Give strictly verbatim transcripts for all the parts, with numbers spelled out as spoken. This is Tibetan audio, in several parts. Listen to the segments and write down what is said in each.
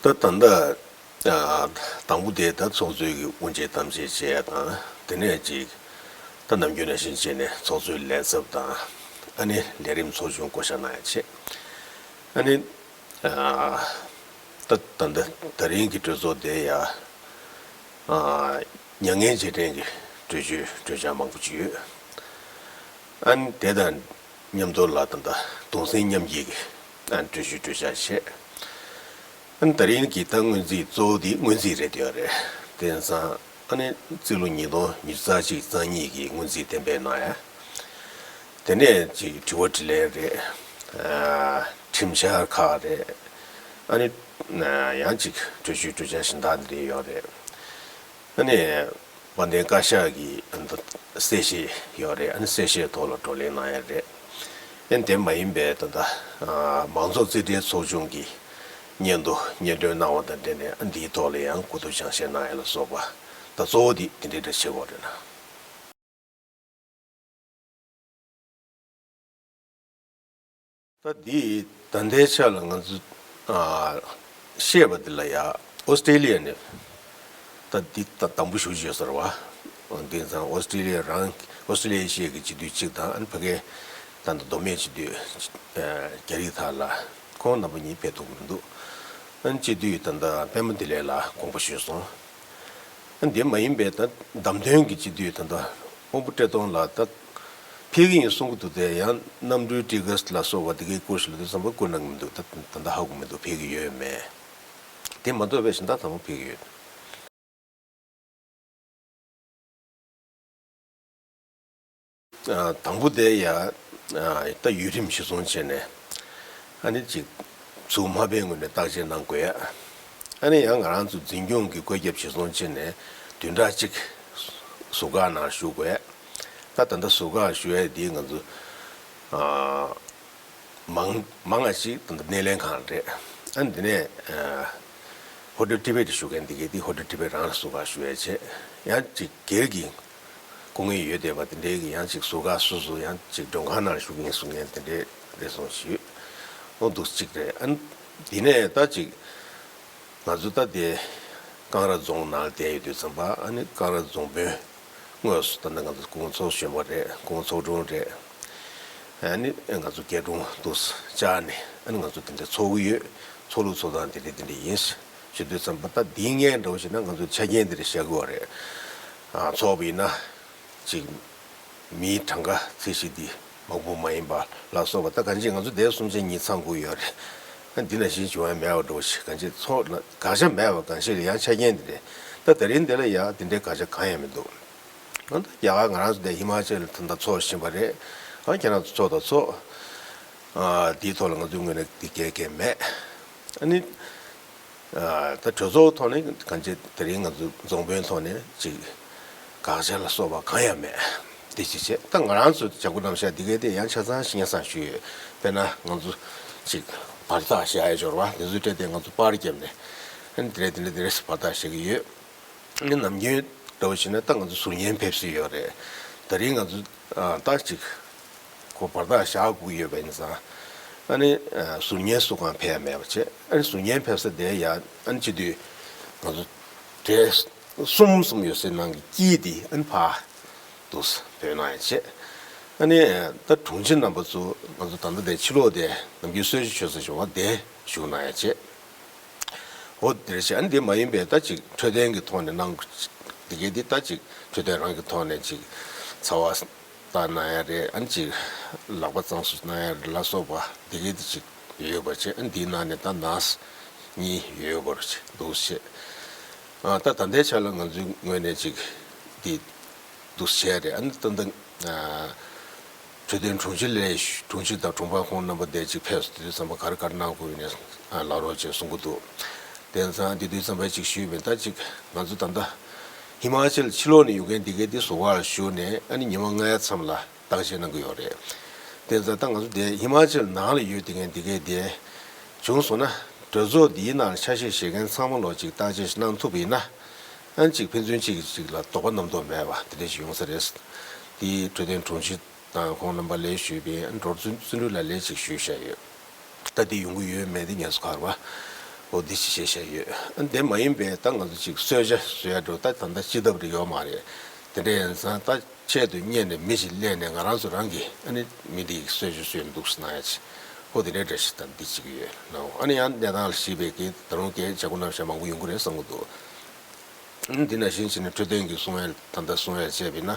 ད་ད་ལྟ་ཨ་དང་པོ་དེ་ད་ཚོགས་གཙོའི་གི་དབུ་འབྱེད་གཏམ་བཤད་བྱས་དང་། དེ་ནས་ཅིག་ད་ནམ་རྒྱུན་ནང་བཞིན་བྱས་ནས་ཚོགས་གཙོའི་ལས་ཚབ་དང་། ཨ་ནི་ལས་རིམ་ཚོགས་ཆུང་བསྐོ་བཞག་གནང་ཡ་བྱས། ཨ་ནི་ཨ་ད་ད་ད་ད་རིང་གི་གྲོས་ཚོགས་དེ་ཡ་ཨ་མྱ་ངན་རྗེས་དྲན་གྱི་གྲོས་ཆོད་གྲོས་འཆར་མང་པོ་ཅིག་ཡོད། ཨ་ནི་དེ་དང་མཉམ་དུ་ལ་ད་ལྟ་གདུང་སེམས་མཉམ་སྐྱེད་ཀྱི་ཨ་གྲོས་ཆོད་གྲོས་འཆར་བྱས། ཨ་ནི་ད་རིང་གི་ད་སྔོན་རྩིས་གཙོ་བོ་དེ་སྔོན་རྩིས་རེད་དེ་ཡོད་རེད། དེ་ཡིན་ཙང་ཨ་ནི་རྩིས་ལོ་ཉིས་སྟོང་ཉི་ཤུ་རྩ་གཅིག་རྩ་གཉིས་ཀྱི་སྔོན་རྩིས་གཏན་འབེབས་གནང་ཡ། དེ་ནས་ཅིག་དྲི་བ་དྲིས་ལན་རེད། ཨ་ཁྲིམས་འཆར་ཁག་རེད། ཨ་ནི་ཡང་ཅིག་གྲོས་ཆོད་གྲོས་འཆར་གཞན་དག་འདི་འདྲ་ཡོད་རེད། ཨ་ནི་དཔལ་ལྡན་བཀའ་ཤག་གི་ཨ་ནི་གསལ་བཤད་ཡོད་རེད། ཨ་ནི་གསལ་བཤད་ཐོག་ལ་བགྲོ་གླེང་གནང་ཡ་རེད། ཨ་ནི་དེ་མ་ཡིན་པའི་ད་ལྟ་ཨ་མང་ཚོགས་རྩིས་ཁྲའི་ཚོགས་ཆུང་གི་སྙན་ཐོ་སྙན་སྒྲོན་གནང་བ་དང་འབྲེལ་ནས། ཨ་ནི་འདིའི་ཐོག་ལ་ཡང་གོ་བསྡུར་སྦྱང་བཤད་གནང་ཡ་ལ་སོགས་པ། ད་གཙོ་བོ་འདི་འདི་འདྲའི་འདྲ་བྱེད་དགོས་རེད་ན། ད་འདི་ད་ལྟའི་ཆ་ལ་ང་ཚོ་ཨ་བཤད་པ་འདི་ལ་ཡ་ཨོ་སི་ཀྲེ་ལི་ཡ་ནས་ད་འདི་ད་དང་པོ་ཞུགས་ཡོད་ས་རེད་བ། འདི་ཙང་ཨོ་སི་ཀྲེ་ལི་ཡ་རང་ཨོ་སི་ཀྲེ་ལི་ཡ་ཤི་ཡ་གི་སྤྱི་འཐུས་གཅིག་དང་། ཨ་ནི་ཕ་གའི་ད་ལྟ་མདོ་སྨད་སྤྱི་འཐུས་ཨ་རྒྱ་རིགས་དག་ལ་ཁོང་རྣམ་པ་གཉིས་ཕེབས་ཐུབ་མི་འདུག་ཨ་ནི་སྤྱི་འཐུས་ད་ལྟ་པད་མ་བདེ་ལེགས་ལགས་དགོངས་པ་ཞུས་སོང་། ཨ་འདི་མ་ཡིན་པའི་ད་བདམས་ཐོན་གྱི་སྤྱི་འཐུས་ད་ལྟ་དབང་པོ་བཀྲས་མཐོང་ལགས་ད་ཕེབས་ཀྱི་ཡིན་གསུང་གི་འདུག་དེ་ཡང་གནམ་གྲུའི་ཊི་ཀེ་ཊི་ལ་སོགས་པ་དེ་གའི་སྐོར་ཞིག་ལ་དུས་ཙམ་པ་བསྐུར་གནང་གི་མི་འདུག་ད་ད་ལྟ་ཧ་གོ་མི་འདུག་ཕེབས་ཀྱི་ཡོད་མེད། དེ་མ་གཏོགས་པའི་གཞན་དག་ཚང་མ་ཕེབས་ཀྱི་ཡོད། ཨ་དང་པོ་དེ་ཡ་ཨ་ད་ཡུལ་ཁྲིམས་གཞི་བཟུང་བྱས་ནས། ཨ་ནི་ཅིག་ཟུར་མ་དཔོན་ངོས་ནས་བརྟག་དཔྱད་གནང་དགོས་ཡ། ཨ་ནི་ཡང་ང་རང་ཚོ་འཛིན་སྐྱོང་གི་བཀོད་ཁྱབ་གཞི་བཟུང་བྱས་ནས་བདུན་ཕྲག་གཅིག་ཟུར་བཀག་ནང་བཞུགས་དགོས་ཡ། ད་ད་ལྟ་ཟུར་བཀག་ཞུ་ཡ་འདི་ང་ཚོ་ཨ་མང་མང་བ་ཞིག་ད་ལྟ་སྣེ་ལེན་ཁང་རེད། ཨ་ནི་འདི་ནས་ཨ་ཧོ་ཊེལ་ཊི་བེཊ་བཞུགས་མཁན་འདི་གས་འདི་ཧོ་ཊེལ་ཊི་བེཊ་རང་ལ་ཟུར་བཀག་ཞུ་ཡ་བྱས། ཡང་ཅིག་སྒེར་གྱི་སྐུ་ངལ་ཡོད་བསྡད་པ་དེ་འདྲའི་གི་ཡང་ཅིག་ཟུར་བཀག་སོ་སོ་ཡང་ཅིག་མགྲོན་ཁང་ནང་བཞུགས་ཡིན་གསུང་མཁན་དེ་འདྲའི་རེ་ཟུང་ཞིག་ཡོད། ཨོ་འདུག་ཅིག་རེད། ཨ་ནི་འདི་ནས་ད་ཅིག་ང་ཚོ་ད་དེ་ཀང་ར་རྫོང་ནང་བསྡད་ཡོད་དུས་ཙམ་པ། ཨ་ནི་ཀང་ར་རྫོང་དཔོན་དངོས་སུ་ད་ནི་ང་ཚོ་སྐུ་ངོ་ཚོགས་གཞོན་པ་རེད། སྐུ་ངོ་ཚོགས་དྲུང་རེད། ཨ་ནི་ང་ཚོ་སྐྱིད་གྲོང་དུ་བཅར་ནས། ཨ་ནི་ང་ཚོ་དེ་འདྲ་ཚོགས་ཀྱི་ཡོད། ཚོགས་ལུགས་ཚོགས་སྟངས་དེ་འདྲ་དེ་འདྲ་ཡིན་ཞུ་དུས་ཙམ་པ། ད་འདིའི་སྔོན་འདྲ་བོ་བྱས་ན་ང་ཚོ་ཆ་རྐྱེན་དེ་འདྲ་བཞག་གི་ཡོད་རེད། ཨ་ཚོགས་པ་ཡིན་ན་ཅིག་མིའི་གྲངས་ཀ་ཚད་གཞི་འདི་མང་པོ་མ་ཡིན་པ་ལ་སོགས་པ། ད་གང་ཅི་ང་ཚོ་དེ་གསུམ་ཆ་གཉིས་ཚང་དགོས་ཡོད་རེད། ཨ་འདི་ནང་བཞིན་བྱུང་ཡ་མེད་པ་འདྲ་བོ་ཞིག་གང་ཅི་ཚོགས་ན་དགག་བྱ་མེད་པ་གང་ཞིག་ལ་ཡང་ཆ་རྐྱེན་དེ་རེད། ད་ད་རིང་འདི་ལ་ཡ་དེ་འདྲའི་དགག་བྱ་གང་ཡང་མི་འདུག་ཨ་ད་རྒྱ་གར་ང་རང་ཚོ་འདི་ཧི་མ་ཅལ་ད་ལྟ་ཚོགས་བཞིན་པ་རེད། ཨ་ཁྱེད་རང་ཚོ་ཚོགས་དང་ཚོགས། ཨ་དེའི་ཐོག་ལ་ང་ཚོའི་ངོས་ནས་འདི་འགལ་འགལ་མེད། ཨ་ནི་ཨ་ད་གྲོས་ཚོགས་ཐོག་ནས་གང་ཅི་དེ་རིང་ང་ཚོ་རྫོང་དཔོན་ཐོག་ནས་ཅིག་དགག་བྱ་ལ་སོགས་པ་གང་ཡང་མེད། འདི་ཅིག་བྱས། ད་ང་རང་ཚོ་བྱ་སྒོ་རྣམ་གཞག་འདི་གའི་དེ་ཡང་ཆ་ཚང་ཞིག་སྙན་སེང་ཞུས་ཡོད། དཔེར་ན་ང་ཚོ་ཅིག་བར་ཐག་བཞག་ཡ་འབྱོར་བ་འདི་ཚོའི་གྲས་དེ་ང་ཚོ་པར་བརྒྱབ་ནས། ཨ་ནི་དེ་རེད་དེ་འདྲ་དེ་རེད་བར་ཐག་བཞག་གི་ཡོད། ཨ་ནི་ནམ་རྒྱུན་འདྲ་བོ་བྱས་ན་ད་ང་ཚོ་ཟུར་ཉན་ཕེབས་སྲིད་ཡོད་རེད། ད་རིང་ང་ཚོ་ཨ་ད་ཅིག་ཁོ་བར་ཐག་བཞག་དགོས་ཡོད་པ་ཡིན་ཙང་། ཨ་ནི་ཨ་ཟུར་ཉན་སུ་གང་ཕེབས་ཡ་མེད་པ་བྱས། ཨ་ནི་ཟུར་ཉན་ཕེབས་ས་དེ་ཡ་ཨ་ནི་སྤྱི་འཐུས་ང་ཚོ་གྲས་གསུམ་གསུམ་ཡོད་སའི་ནང་གི་དཀྱིལ་དེ་ཨ་ནི་ཕར་འདུག་སེ་བོད་ནང་ཡ་བྱས། ཨ་ནི་ད་དྲུང་ཆེ་རྣམ་པ་ཚོ་ང་ཚོ་ད་ལྟ་དེ་ཕྱི་ལོགས་དེ་ནམ་རྒྱུན་གསོལ་ཇ་མཆོད་ས་བྱུང་བ་དེ་བཞུགས་གནང་ཡ་བྱས། འོ་དེར་བྱས། ཨ་ནི་དེ་མ་ཡིན་པའི་ད་ཅིག་འཕྲོད་བསྟེན་གྱི་ཐོག་ནས་གནང་དགོས་དེ་གའི་དེ་ད་ཅིག་འཕྲོད་བསྟེན་རང་གི་ཐོག་ནས་ཅིག་ཚ་བ་ལྟ་གནང་ཡ་རེད། ཨ་ནི་ཅིག་ལག་པ་གཙང་བཟོ་གནང་ཡ་རེད་ལ་སོགས་པ་དེ་གའི་དེ་ཅིག་ཡོད་པ་བྱས། ཨ་ནི་དེའི་ནང་ནས་ད་ནར་སི་གཉིས་ཡོད་པར་འདུག་བྱས། ཨ་ད་ད་ལྟའི་ཆ་ལ་ང་ཚོའི་ངོས་ནས་ཅིག་དེ་འདུག་བྱས་རེད། ཨ་ནི་ད་ལྟ་ཨ་འཕྲོད་བསྟེན་དྲུང་ཆེ་ལས་དྲུང་ཆེ་དང་དྲུང་འཕར་ཁོང་རྣམ་པ་དེ་ཅིག་ཕེབས་སོང་དུས་ཙམ་པ་ག་རེ་ག་རེ་གནང་དགོས་ཡིན་ནས་ལབ་རོགས་བྱས་གསུང་གི་འདུག་དེ་ཙང་དེ་དུས་ཙམ་པ་ཅིག་ཞུས་པས། ད་ཅིག་ང་ཚོ་ད་ལྟ་ཧི་མ་ཅལ་ཕྱི་ལོགས་ནས་ཡོང་མཁན་འདི་གས་འདི་ཟུར་བཀག་ལ་བཞུགས་ནས། ཨ་ནི་ཉི་མ་ལྔའི་མཚམས་ལ་བརྟག་དཔྱད་གནང་གི་ཡོད་རེད། དེ་ཙང་ད་ང་ཚོ་དེ་ཧི་མ་ཅལ་ནང་ལ་ཡོད་དེ་མཁན་འདི་གས་དེ་བྱུང་སོང་ན། གྲོས་ཚོགས་འདིའི་ནང་ལ་ཆ་ཤས་བཞེས་མཁན་ཚང་མ་ལོ་ཅིག་བརྟག་དཔྱད་ཞིག་གནང་ཐུབ་པ་ཡིན་ན། ཨ་ནི་ཅིག་ཕན་ཚུན་གཅིག་གིས་གཅིག་ལ་དོགས་པ་རྣམ་རྟོག་མེད་པ་དེ་འདྲ་ཞིག་ཡོང་ས་རེད། དེའི་འཕྲོད་བསྟེན་དྲུང་ཆེ་དང་ཁོང་རྣམ་པ་ལས་ཞུས་པའི་འགྲོ་བར་བརྩོན་འགྲུས་ལགས་ལས་ཅིག་ཞུས་བཞག་ཡོད། ད་དེ་ཡོང་གི་ཡོད་མེད་དེ་ངས་སུ་ག་རེ་བ། ཨོ་འདི་ཞིག་བཤད་བཤད་ཡོད། ཨ་དེ་མ་ཡིན་པའི་ད་ང་ཚོ་ཅིག་གསོལ་ཇ་བཟོ་ཡ་འགྲོ་ད་ད་ལྟ་སྤྱི་ཐབ་རེ་ཡོད་མ་རེད། དེ་འདྲ་ཡིན་ཙང་ད་ཆེད་དུ་གཉེར་ནས་མི་ཞིག་གླས་ནས་ང་རང་ཚོ་རང་གིས་ཨ་ནི་མི་འདི་ཡིས་གསོལ་ཇ་བཟོས་འདུག་ཟེར་གནང་ཡ་ཅིག་ཨོ་དེ་འདྲའི་འདྲ་ཞིག་ད་འདི་ཅིག་ཡོད་ནའོ། ཨ་ནི་ཡང་གནས་སྟངས་ལ་གཞིགས་པའི་གི་ད་རུང་གལ་བྱ་སྒོ་རྣམ་གཞག་མང་པོ་ཡོང་གི་རེད་བསམ་གི་འདུག་ཨ་ནི་འདི་ནང་བཞིན་བྱས་ནས་འཕྲོད་བསྟེན་གྱི་གསུང་ཡ་ད་ལྟ་གསུང་ཡ་བྱས་པ་ཡིན་ན་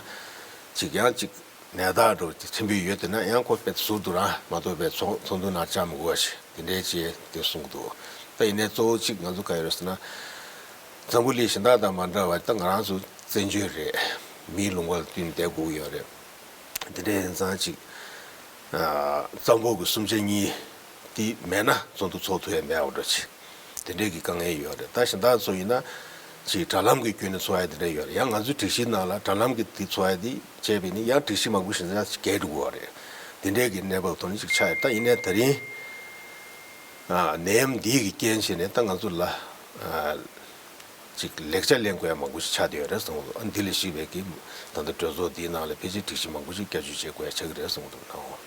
ཅིག་ཡང་ཅིག་ནད་རྟགས་འགྲོ་ཆེན་པོ་ཡོད་དེ་ན་ཡང་ཁོ་དཔེ་ཟུར་དུ་རང་མ་གཏོགས་པའི་ཚོགས་ཚོགས་འདུ་ནང་བཅར་མི་དགོས་པ་ཞིག་དེ་འདྲའི་ཅེས་དེ་གསུངས་འདུག་ད་ཡིན་ནའི་གཙོ་བོ་གཅིག་ང་ཚོ་ག་ཡོད་རེད་ཟེར་ན། འཛམ་བུ་གླིང་གཞན་དག་དང་མ་འདྲ་བར་ད་ང་རང་ཚོ་བཙན་བྱོལ་རེད། མིའི་ལུང་པ་ལ་བསྟུན་བསྡད་དགོས་ཀྱི་ཡོད་རེད། དེ་འདྲའི་ཡིན་ཙང་ཅིག་རྩ་འབོར་གྱི་གསུམ་ཆ་གཉིས་དེ་མེད་ན་ཚོགས་འདུ་ཚོགས་ཐུབ་ཡ་མེད་པ་འདྲ་ཅིག་དེ་འདྲའི་གི་དཀའ་ངལ་ཡོད་རེད། ད་གཞན་དག་ཚོ་ཡིན་ན་ཅིག་དྲ་ལམ་གྱི་བརྒྱུད་ནས་ཚོགས་ཡ་དེ་འདྲ་ཡོད་རེད། ཡང་ང་ཚོའི་སྒྲིག་གཞིའི་ནང་ལ་དྲ་ལམ་གྱི་དེ་ཚོགས་ཡ་དེ་བྱས་པས་ནི་ཡང་སྒྲིག་གཞི་མང་པོ་ཞིག་ཡང་ཅིག་འགལ་འགྲོ་གི་ཡོད་རེད། དེ་འདྲའི་གི་གནས་བབ་ཐོག་ནས་ཅིག་ཆགས་ཡོད། ད་ཡིན་ནའི་ད་རིང་ཨ་ནད་ཡམས་འདི་གི་རྐྱེན་བྱས་ནས་ད་ང་ཚོ་ལ་ཨ་ཅིག་ལེགས་ཆ་ལེན་དགོས་ཡ་མང་པོ་ཞིག་ཆགས་བསྡད་ཡོད་རེད་བསམ་གི་འདུག་ཨ་འདི་ལ་གཞིགས་པའི་གི་ད་ལྟ་གྲོས་ཚོགས་འདིའི་ནང་ལ་ཕལ་ཆེར་སྒྲིག་གཞི་མང་པོ་ཞིག་བསྐྱར་བཅོས་བྱེད་དགོས་ཡ་ཆགས་ཀྱི་རེད་བསམ་གི་འདུག་ནའོ།